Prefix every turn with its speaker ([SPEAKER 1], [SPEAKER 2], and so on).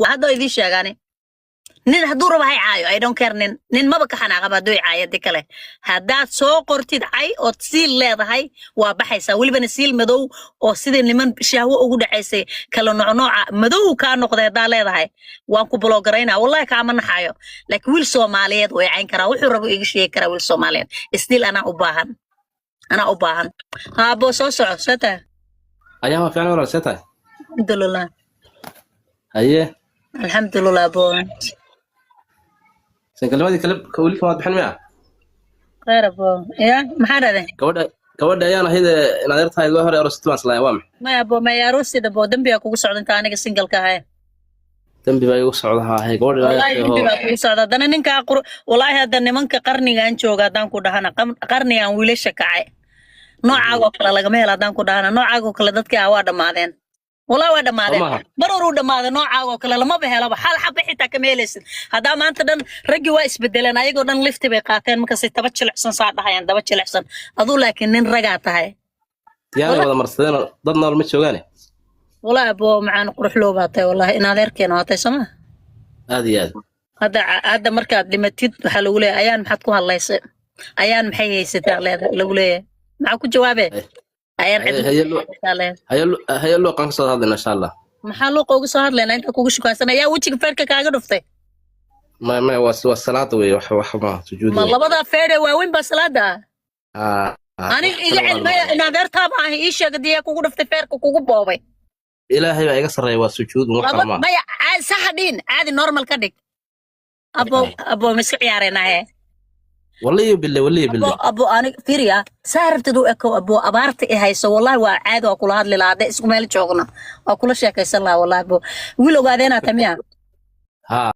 [SPEAKER 1] Waa hadda idiin sheegaani, nin hadduu rabo hay caayo, I don't care. Nin maba ka xanaaqaba hadduu i caayo. Di kale, haddaad soo qortid cay ood siil leedahay, waa baxaysaa. Welibana siil madow oo sidii niman shahwo ugu dhacaysay kala noocnooca madow kaa noqday haddaa leedahay, waan ku block garaynaa, wallahi kaama naxayo. Laakiin wiil Soomaaliyeed way cayn karaa, wuxuu rabo iga sheegi karaa. Wiil Soomaaliyeed still anaa u baahan, anaa u baahan. Haabo, soo soco, soo taa.
[SPEAKER 2] Ayaa waa fiican, walaal, see tahay?
[SPEAKER 1] Alxamdulilah.
[SPEAKER 2] Haye.
[SPEAKER 1] Alxamdulilah, bo.
[SPEAKER 2] Single-nimadii kale weli kamaad bixin miya?
[SPEAKER 1] Khayr, abo. Ya, maxaa dhahday?
[SPEAKER 2] Gabadha ayaan ahayd ee in adeertahay waa hore arosati baan islaaya, waa maxay?
[SPEAKER 1] Maya, abo, maya aroosida, bo. Dembigaa kugu socda inta aniga single-ka ahay.
[SPEAKER 2] Dembi baa igu socda, haa, hay gabadha.
[SPEAKER 1] Wallahi dembi baa kugu socda. Haddana ninkaa qur, wallahi hadda nimanka qarnigan jooga haddaan ku dhahana, qarnigan wiilasha kacay noocaagoo kale lagama helo. Haddaan ku dhahana, noocaagoo kale dadkii ah waa dhammaadeen, wallahi waa dhammaadeen.
[SPEAKER 2] Soo maaha?
[SPEAKER 1] Mar horuu dhammaaday. Noocaagoo kale lamaba helaba, hal xaba xitaa kama helaysid. Haddaa maanta dhan raggii waa isbedeleen, ayagoo dhan lifti bay qaateen, markaasay daba jilicsan saa dhahayaan, daba jilicsan. Aduu laakiin nin ragaa tahay.
[SPEAKER 2] Diyaanay wada marsadeen, dad nool ma joogaane.
[SPEAKER 1] Wallahi, abo macaan, qurux loo baa tahay, wallahi in adeerkeena waa tahay, soo ma?
[SPEAKER 2] Aad iyo aad.
[SPEAKER 1] Hadda markaad dhimatid waxaa lagu leeyahay, "Ayaan maxaad ku hadlaysay? Ayaan maxay haysataa?" Leedahay lagu leeyahay. Maxaa ku jawaabee? Ayaan cid leedahay.
[SPEAKER 2] Haye, luuqan ka soo hadlayna, insha Allah.
[SPEAKER 1] Maxaa luuqa uga soo hadlaynaa intaa kugu shukaansan? Ayaa wejiga feerka kaaga dhuftay?
[SPEAKER 2] Maya, waa salaada wey, wax ma sujuud
[SPEAKER 1] Ma
[SPEAKER 2] wey.
[SPEAKER 1] Labada feere waaweyn baa salaada ah?
[SPEAKER 2] Haa.
[SPEAKER 1] Aniga iga cilmaya, in adeertaaba ahi, ii sheega diyaa kugu dhuftay, feerka kugu boobay?
[SPEAKER 2] Ilaahay baa iga sarreeya, waa sujuud, wax kale
[SPEAKER 1] Laba
[SPEAKER 2] maaha.
[SPEAKER 1] Maya, saxa dhiin, caadi normal ka dhig, abo. Abo, ma iska ciyaaraynaa hee?
[SPEAKER 2] Wallahi bille, wallahi
[SPEAKER 1] Abo.
[SPEAKER 2] bille.
[SPEAKER 1] Abo, aniga fiiriya, saa rabtid u ekow, abo. Abaarta i hayso, wallahi waa caadi, waa kula hadli lahaa. Hadday isku meel joogno waa kula sheekaysan lahaa, wallahi. Abo, wiil ogaadeenaa tamiya.
[SPEAKER 2] Haa.